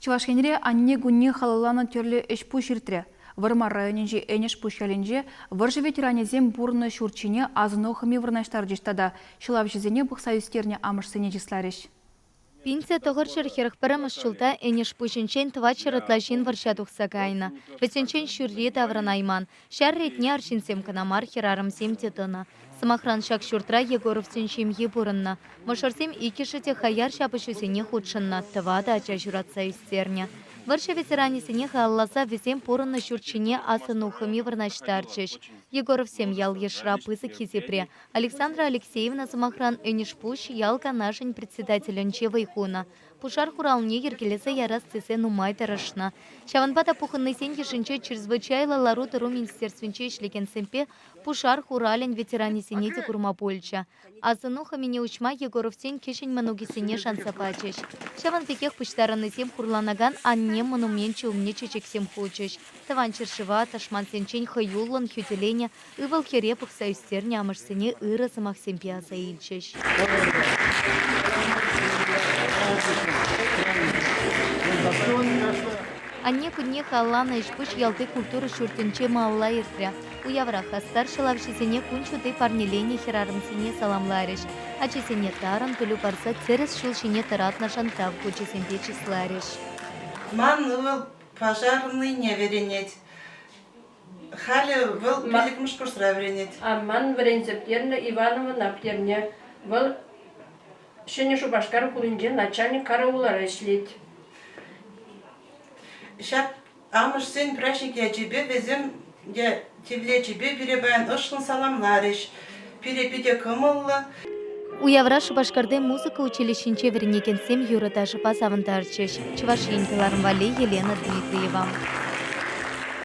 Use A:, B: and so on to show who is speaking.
A: Чӑваш Енре Анне кунне халалланӑ тӗрлӗ ӗҫ-пуҫ иртрӗ. Вӑрмар районӗнчи Энӗшпуҫ ялӗнче вӑрҫӑ ветеранӗсем пурӑннӑ ҫурт ҫине асӑну хӑми вырнаҫтарчӗҫ тата ҫӑлавҫӑсене пӑхса ӳстернӗ амӑшсене чысларӗҫ.
B: 1941 ҫулта Энӗшпуҫӗнчен 400 ытла ҫын вӑрҫа тухса кайнӑ. Вӗсенчен ҫурри таврӑнайман. Ҫар ретне арҫынсем кӑна мар, хӗрарӑмсем те тӑнӑ. Сӑмахран, ҫак ҫуртра Егоровсен ҫемйи пурӑннӑ. Мӑшӑрсем иккӗшӗ те хаяр ҫапӑҫусене хутшӑннӑ, тӑватӑ ача ҫуратса ӳстернӗ. Вӑрҫӑ ветеранӗсене халалласа вӗсем пурӑннӑ ҫурт ҫине асӑну хӑми вырнаҫтарчӗҫ. Егоровсем ял-йышра пысӑк хисепре. Александра Алексеевна, сӑмахран, Энӗшпуҫ ял канашӗн председателӗнче вӑй хунӑ. Пушар хуралне йӗркелесе ярас тесе нумай тӑрӑшнӑ. Ҫавӑнпа та пухӑннисен йышӗнче чрезвычайлӑ лару-тӑру министерствинче ӗҫлекенсемпе пушар хуралӗн ветеранӗсене те курма пулчӗ. Асӑну хӑмине уҫма Егоровсен кӗҫӗн мӑнукӗсене шанса пачӗҫ. Ҫавӑн пекех пуҫтарӑннисем хурланакан анне монуменчӗ умне чечексем хучӗҫ. Тӑван ҫӗршыва тӑшмансенчен хӑюллӑн хӳтӗленӗ ывӑл-хӗре пӑхса ӳстернӗ амӑшсене ырӑ сӑмахсемпе аса илчӗҫ. Анне кунне халалланӑ ӗҫ-пуҫ ялти культура ҫуртӗнче малалла иртрӗ. Уявра хастар ҫӑлавҫӑсене кун ҫути парнеленӗ хӗрарӑмсене саламларӗҫ, ачасене тарӑн пӗлӳ парса тӗрӗс ҫул ҫине тӑратнӑшӑн тав хучӗсемпе чысларӗҫ.
C: Ман ывӑл пожарныйне вӗренет. Халӗ вӑл пиллӗкмӗш курсра вӗренет.
D: Ман вӗренсе пӗтернӗ Ивановӑна пӗтернӗ. Вӑл Ҫӗнӗ Шупашкар хулинче начальник караулара ӗҫлет.
C: Ҫак амӑшсен праҫник ячӗпе вӗсем те тивлечӗпе пире паян ӑшшӑн саламларӗҫ. Пире питӗ кӑмӑллӑ.
B: Уявра Шупашкарти музыка училищинче вӗренекенсем юрӑ-ташӑпа савӑнтарчӗҫ. Чӑваш Ен кӑларӑм валли Елена Дмитриева.